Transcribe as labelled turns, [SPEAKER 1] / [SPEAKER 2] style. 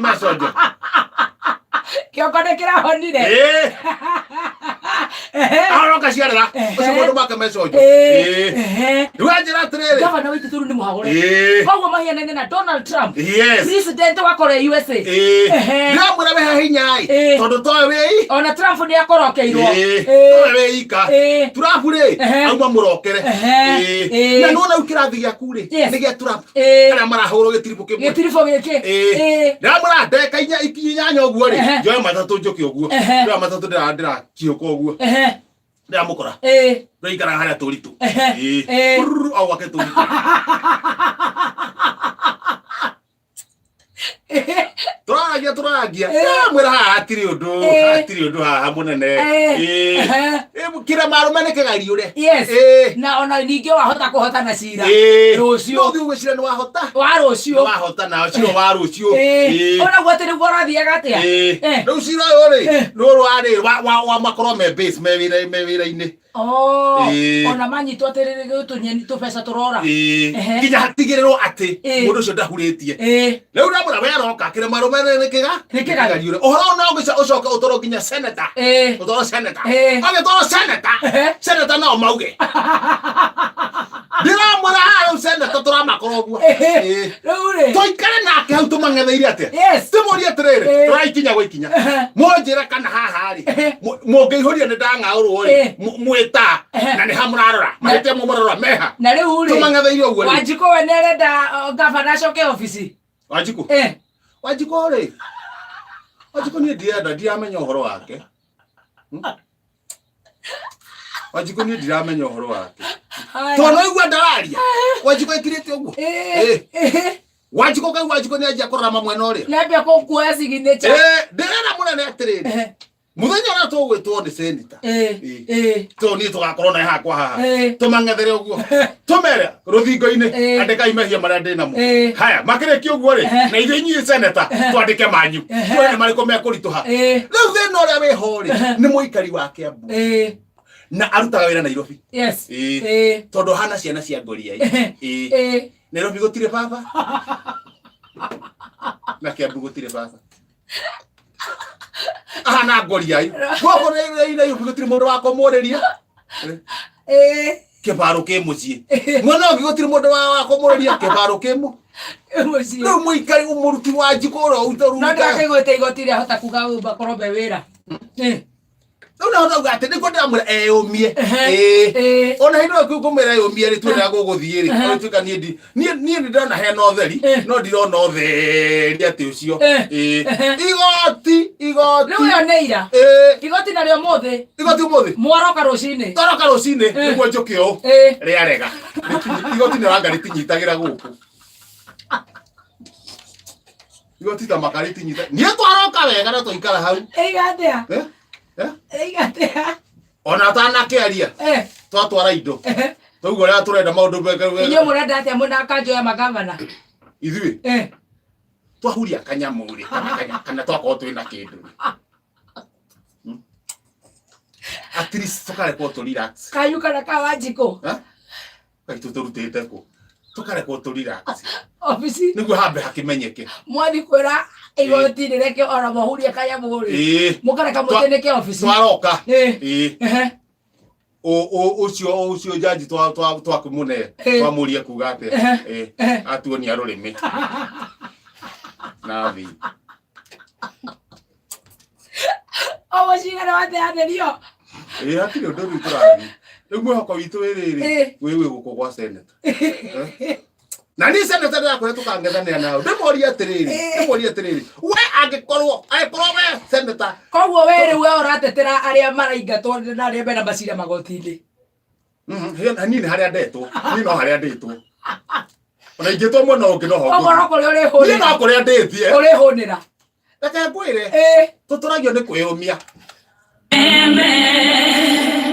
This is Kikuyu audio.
[SPEAKER 1] Meconjo.
[SPEAKER 2] Kĩongo nĩ kĩrahonire.
[SPEAKER 1] Ĩĩ.
[SPEAKER 2] Ehe.
[SPEAKER 1] Aroka ciarera.
[SPEAKER 2] Ehe.
[SPEAKER 1] Ũcio mũndũ make meconjo.
[SPEAKER 2] Ĩĩ.
[SPEAKER 1] Ĩĩ.
[SPEAKER 2] Ehe.
[SPEAKER 1] Rĩu anjĩra atĩrĩrĩ.
[SPEAKER 2] Gavana wa Itutu nĩ mũhagũre.
[SPEAKER 1] Ĩĩ.
[SPEAKER 2] Koguo mahianaine na Donald Trump.
[SPEAKER 1] Yes.
[SPEAKER 2] President wa Korea USA.
[SPEAKER 1] Ĩĩ.
[SPEAKER 2] Ehe.
[SPEAKER 1] Ndĩramwĩra wĩhe hinya ĩ.
[SPEAKER 2] Ĩĩ.
[SPEAKER 1] Tondũ toĩ wĩ
[SPEAKER 2] Ona Trump nĩ akorokeirwo.
[SPEAKER 1] Ĩĩ.
[SPEAKER 2] Ĩĩ.
[SPEAKER 1] Toĩ wĩ ika.
[SPEAKER 2] Ĩĩ.
[SPEAKER 1] Trump rĩ
[SPEAKER 2] Ehe.
[SPEAKER 1] auma mũrokere.
[SPEAKER 2] Ehe.
[SPEAKER 1] Ĩĩ.
[SPEAKER 2] Ĩĩ.
[SPEAKER 1] Na nĩwona rĩu kĩrathi gĩaku rĩ
[SPEAKER 2] Yes.
[SPEAKER 1] nĩ gĩa Trump.
[SPEAKER 2] Ĩĩ.
[SPEAKER 1] Arĩa marahũrwo gĩtiribũ kĩmwe.
[SPEAKER 2] Gĩtiribũ gĩkĩ.
[SPEAKER 1] Ĩĩ.
[SPEAKER 2] Ĩĩ.
[SPEAKER 1] Ndĩramwĩra ndeka inya ikinya inyanya ũguo rĩ
[SPEAKER 2] Ehe.
[SPEAKER 1] njoe matatũ njũke ũguo.
[SPEAKER 2] Ehe.
[SPEAKER 1] Njoe matatũ ndĩra ndĩrakiũka ũguo.
[SPEAKER 2] Ehe.
[SPEAKER 1] Ndĩramũkora.
[SPEAKER 2] Ĩĩ.
[SPEAKER 1] Ndĩraikara harĩa tũritũ.
[SPEAKER 2] Ehe.
[SPEAKER 1] Ĩĩ.
[SPEAKER 2] Ĩĩ.
[SPEAKER 1] Brrr, au gwake tũritũ. Tũraragia tũraragia.
[SPEAKER 2] Ĩĩ.
[SPEAKER 1] Ndĩramwĩra haha hatirĩ ũndũ.
[SPEAKER 2] Ĩĩ.
[SPEAKER 1] Hatirĩ ũndũ haha mũnene.
[SPEAKER 2] Ĩĩ.
[SPEAKER 1] Ĩĩ.
[SPEAKER 2] Ehe.
[SPEAKER 1] Ĩĩ, kĩrema arũme nĩ kĩgariũre.
[SPEAKER 2] Yes.
[SPEAKER 1] Ĩĩ.
[SPEAKER 2] Na ona ningĩ wahota kũhotana cira.
[SPEAKER 1] Ĩĩ.
[SPEAKER 2] Rũciũ.
[SPEAKER 1] No ũthiĩ ũgwĩciria nĩ wahota.
[SPEAKER 2] Wa rũciũ.
[SPEAKER 1] Nĩ wahota na cira wa rũciũ.
[SPEAKER 2] Ĩĩ.
[SPEAKER 1] Ĩĩ.
[SPEAKER 2] Ona guo atĩ nĩguo ũrathiaga atĩa?
[SPEAKER 1] Ĩĩ.
[SPEAKER 2] Eh.
[SPEAKER 1] Rĩu cira ũyũ rĩ
[SPEAKER 2] Eh.
[SPEAKER 1] nĩ ũrũ warĩ wa- wa- wa makorwo me base me wĩra me wĩra-inĩ.
[SPEAKER 2] Oh,
[SPEAKER 1] Ĩĩ.
[SPEAKER 2] ona manyitwo atĩrĩrĩ tũnyeni tũbeca tũrora.
[SPEAKER 1] Ĩĩ.
[SPEAKER 2] Ehe.
[SPEAKER 1] Nginya hatigĩrĩrwo atĩ
[SPEAKER 2] Ĩĩ.
[SPEAKER 1] mũndũ ũcio ndahurĩtie.
[SPEAKER 2] Ĩĩ.
[SPEAKER 1] Rĩu ndamwĩra we aroka kĩrema arũme nĩ kĩga
[SPEAKER 2] Nĩ kĩgariũre.
[SPEAKER 1] Ũhoro ũyũ no ũgĩca- ũcoke ũtwarwo nginya senator.
[SPEAKER 2] Ĩĩ.
[SPEAKER 1] Ũtwarwo senator.
[SPEAKER 2] Ĩĩ.
[SPEAKER 1] Agĩtwarwo senator.
[SPEAKER 2] Ehe.
[SPEAKER 1] Senator no mauge. Ndĩramwĩra haha rĩu senator tũramakora ũguo. Ĩĩ.
[SPEAKER 2] Rĩu rĩ.
[SPEAKER 1] Tũikare nake hau tũmang'etheire atĩa?
[SPEAKER 2] Yes.
[SPEAKER 1] Tũmũrie atĩrĩrĩ,
[SPEAKER 2] Ĩĩ.
[SPEAKER 1] tũraikinya gwa ikinya.
[SPEAKER 2] Ehe.
[SPEAKER 1] Mũnjĩre kana haha rĩ,
[SPEAKER 2] Ehe.
[SPEAKER 1] mũngĩihũria nĩ ndang'aũrwo rĩ,
[SPEAKER 2] Ĩĩ.
[SPEAKER 1] mwĩta
[SPEAKER 2] Ehe.
[SPEAKER 1] na nĩ ha mũrarora. Mahĩtia mũmũrarora meha.
[SPEAKER 2] Na rĩu rĩ.
[SPEAKER 1] Tũmang'etheire ũguo rĩ.
[SPEAKER 2] Wanjikũ we nĩ arenda gavana acoke obici.
[SPEAKER 1] Wanjikũ.
[SPEAKER 2] Eh.
[SPEAKER 1] Wanjikũ rĩ. Wanjikũ niĩ ndirenda ndiramenya ũhoro wake. Wanjikũ niĩ ndiramenya ũhoro wake.
[SPEAKER 2] Haya.
[SPEAKER 1] Tondũ no igua ndararia. Wanjikũ ekirĩte ũguo.
[SPEAKER 2] Eh. Eh.
[SPEAKER 1] Wanjikũ kau Wanjikũ nĩ anjia kũrora mwena ũrĩa.
[SPEAKER 2] Nĩambia kũkuoya signature.
[SPEAKER 1] Eh, ndĩrera mũnene atĩrĩrĩ.
[SPEAKER 2] Eh.
[SPEAKER 1] Mũthenya ũrĩa tũgwĩtwo nĩ senita.
[SPEAKER 2] Eh.
[SPEAKER 1] Ĩĩ.
[SPEAKER 2] Eh.
[SPEAKER 1] Tondũ niĩ tũgakorwo naye hakwa haha.
[SPEAKER 2] Eh.
[SPEAKER 1] Tũmang'ethere ũguo. Tũmere rũthingo-inĩ.
[SPEAKER 2] Ĩĩ.
[SPEAKER 1] Andĩkai mehia marĩa ndĩ namo.
[SPEAKER 2] Ĩĩ.
[SPEAKER 1] Haya, makĩrĩkia ũguo rĩ,
[SPEAKER 2] Ehe.
[SPEAKER 1] na ithuĩ inyuĩ seneta twandĩke manyu.
[SPEAKER 2] Ehe.
[SPEAKER 1] Tuone nĩ marĩkũ mekũritũha.
[SPEAKER 2] Ĩĩ.
[SPEAKER 1] Rĩu thĩna ũrĩa wĩho rĩ, nĩ mũikari wa Kĩambu
[SPEAKER 2] Eh.
[SPEAKER 1] na arutaga wĩra Nairobi.
[SPEAKER 2] Yes.
[SPEAKER 1] Ĩĩ.
[SPEAKER 2] Eh.
[SPEAKER 1] Tondũ hana ciana cia ngoriai.
[SPEAKER 2] Ehe.
[SPEAKER 1] Ĩĩ.
[SPEAKER 2] Eh.
[SPEAKER 1] Nairobi gũtirĩ baba. Na Kĩambu gũtirĩ baba. Ahana ngoriai. Gũkũ Nairobi gũtirĩ mũndũ wa kũmũrĩria.
[SPEAKER 2] Eh.
[SPEAKER 1] Kĩbaro kĩ mũciĩ. Mwena ũngĩ gũtirĩ mũndũ wa kũmũrĩria kĩbaro kĩ mũ.
[SPEAKER 2] Mũciĩ.
[SPEAKER 1] Rĩu mũikari mũruti wa njiko ũrĩa
[SPEAKER 2] No
[SPEAKER 1] ũtarutaga.
[SPEAKER 2] ndĩrakĩigwĩte igoti rĩahota kuga makorwo me wĩra. Eh.
[SPEAKER 1] Rĩu nahota kuga atĩ nĩguo ndĩramwĩra eyũmie.
[SPEAKER 2] Ehe.
[SPEAKER 1] Ĩĩ.
[SPEAKER 2] Eh.
[SPEAKER 1] Ona hĩndĩ ĩyo ngũmwĩra eyũmie rĩ tuone gũgũthiĩ rĩ.
[SPEAKER 2] Ehe.
[SPEAKER 1] Tuĩka niĩ ndi niĩ niĩ nĩ ndĩrona hena ũtheri
[SPEAKER 2] Eh.
[SPEAKER 1] no ndirona ũtheri atĩ ũcio.
[SPEAKER 2] Eh.
[SPEAKER 1] Ĩĩ.
[SPEAKER 2] Ehe.
[SPEAKER 1] Igoti igoti.
[SPEAKER 2] Rĩu ĩyo nĩ ira.
[SPEAKER 1] Ĩĩ.
[SPEAKER 2] Igoti narĩo mũthĩ
[SPEAKER 1] Igoti ũmũthĩ.
[SPEAKER 2] mwaroka rũcinĩ.
[SPEAKER 1] Toroka rũcinĩ
[SPEAKER 2] Eh.
[SPEAKER 1] nĩguo njũke ũũ.
[SPEAKER 2] Eh.
[SPEAKER 1] Rĩarega. Igoti nĩ ranga rĩtinyitagĩra gũkũ. Igoti ta maka rĩtinyita. Niĩ twaroka wega na twaikara hau.
[SPEAKER 2] Ĩiga atĩa?
[SPEAKER 1] Eh? Eh?
[SPEAKER 2] Ĩiga atĩa?
[SPEAKER 1] Ona atanakĩaria
[SPEAKER 2] Eh.
[SPEAKER 1] twatwara indo.
[SPEAKER 2] Eh.
[SPEAKER 1] Twaigua ũrĩa tũrenda maũndũ mega
[SPEAKER 2] Inyuĩ
[SPEAKER 1] wega.
[SPEAKER 2] mũrenda atĩa mwĩna kanjũ ya magavana?
[SPEAKER 1] Ithuĩ
[SPEAKER 2] Eh.
[SPEAKER 1] twahuria kanyamũ rĩ kana kanya- kana twakorwo twĩna kĩndũ rĩ. At least tũkarekwo tũ relax.
[SPEAKER 2] Kanyu kana ka Wanjikũ?
[SPEAKER 1] Eh? Kaĩ tũtũrutĩte kũ? Tũkarekwo tũ relax.
[SPEAKER 2] Obici.
[SPEAKER 1] Nĩguo hambe hakĩmenyeke.
[SPEAKER 2] Mwathi kwĩra igoti rĩreke ona mũhurie kanyamũ rĩ.
[SPEAKER 1] Ĩĩ.
[SPEAKER 2] Mũkareka mũtĩnĩke obici.
[SPEAKER 1] Twaroka.
[SPEAKER 2] Ĩĩ.
[SPEAKER 1] Ĩĩ.
[SPEAKER 2] Ehe.
[SPEAKER 1] Ũcio ũcio jaji twakĩmũne
[SPEAKER 2] Ĩĩ.
[SPEAKER 1] twamũria kuga atĩa.
[SPEAKER 2] Ehe.
[SPEAKER 1] Ĩĩ.
[SPEAKER 2] Ehe.
[SPEAKER 1] Atuonia rũrĩmĩ. Na thi.
[SPEAKER 2] Oguo cigana wateanĩrio.
[SPEAKER 1] Ĩĩ hatirĩ ũndũ rĩu tũrathiĩ. Rĩu mwĩhoko witũ wĩ rĩrĩ
[SPEAKER 2] Ĩĩ.
[SPEAKER 1] wĩ wĩ gũkũ gwa senator. Na niĩ senator ndĩrakwĩra tũkang'ethanĩra nao. Ndĩmorie atĩrĩrĩ,
[SPEAKER 2] Ĩĩ.
[SPEAKER 1] ndĩmorie atĩrĩrĩ, we angĩkorwo angĩkorwo we senator
[SPEAKER 2] Koguo we rĩu we ũratetera arĩa maraingatwo na arĩa mena macira magoti-inĩ.
[SPEAKER 1] Niĩ nĩ harĩa ndetwo. Niĩ no harĩa ndĩtwo. Ona ingĩtwo mwena ũngĩ no ho.
[SPEAKER 2] Koguo no kũrĩa
[SPEAKER 1] Niĩ no
[SPEAKER 2] ũrĩhũnĩra.
[SPEAKER 1] kũrĩa ndĩtie.
[SPEAKER 2] Ũrĩhũnĩra.
[SPEAKER 1] Reke ngwĩre
[SPEAKER 2] Ĩĩ.
[SPEAKER 1] tũtũragio nĩ kwĩyũmia.
[SPEAKER 3] Amen.